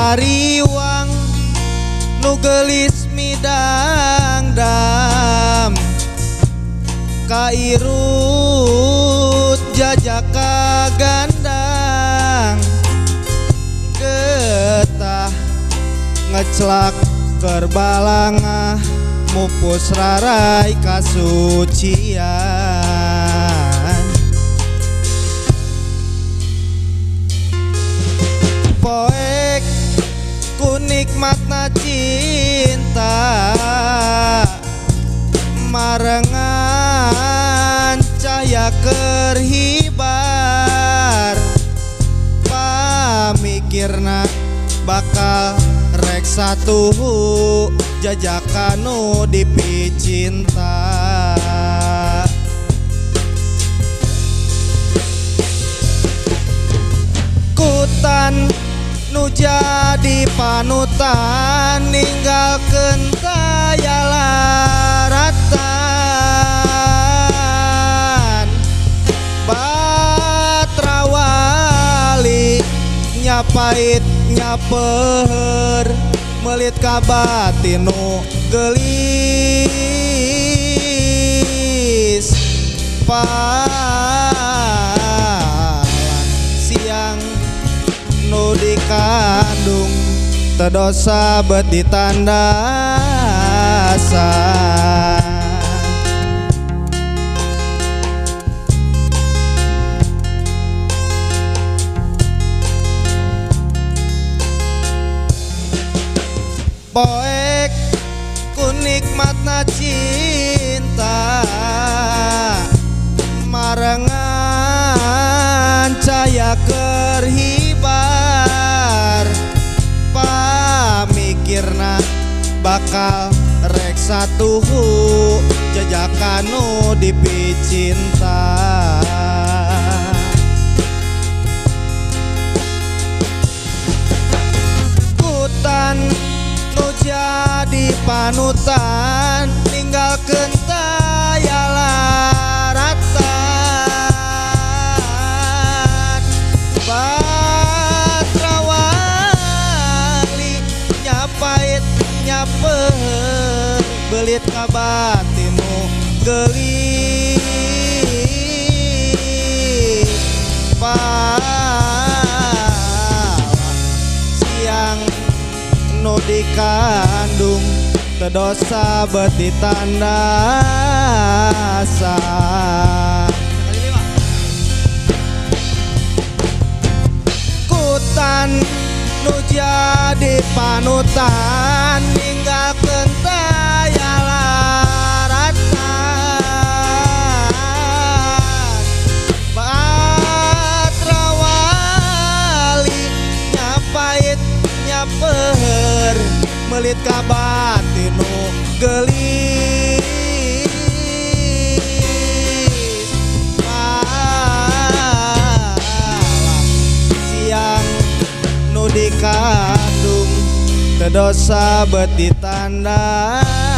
Hariwang nu geulis midangdam kairut jajaka gandang getah ngeclak keur balangah mupus rarai kasucian. Poek ku nikmatna cinta marengan cahaya keur hibar pamikirna bakal rek satuhu jajakan nu dipicinta. Kutan nu jadi panutan ninggalkeun taya laratan batra wali nyapait nyaper melit ka batin nu geulis palang siang nu dikandung teu dosa bet ditandasan. Poek ku nikmatna cinta marengan cahaya keur hibar pamikirna bakal rek satuhu jajakan nu dipicinta. Kutan nu jadi panutan ninggalkeun taya laratan batra wali nyapait nyaper belit ka batin nu geulis palang siang nu dikandung teu dosa bet ditandasan. Kutan nu jadi panutan ninggalkeun taya laratan batra wali nyapait nyaper melit ka batin nu geulis palang siang nu dikandung teu dosa bet ditandasan.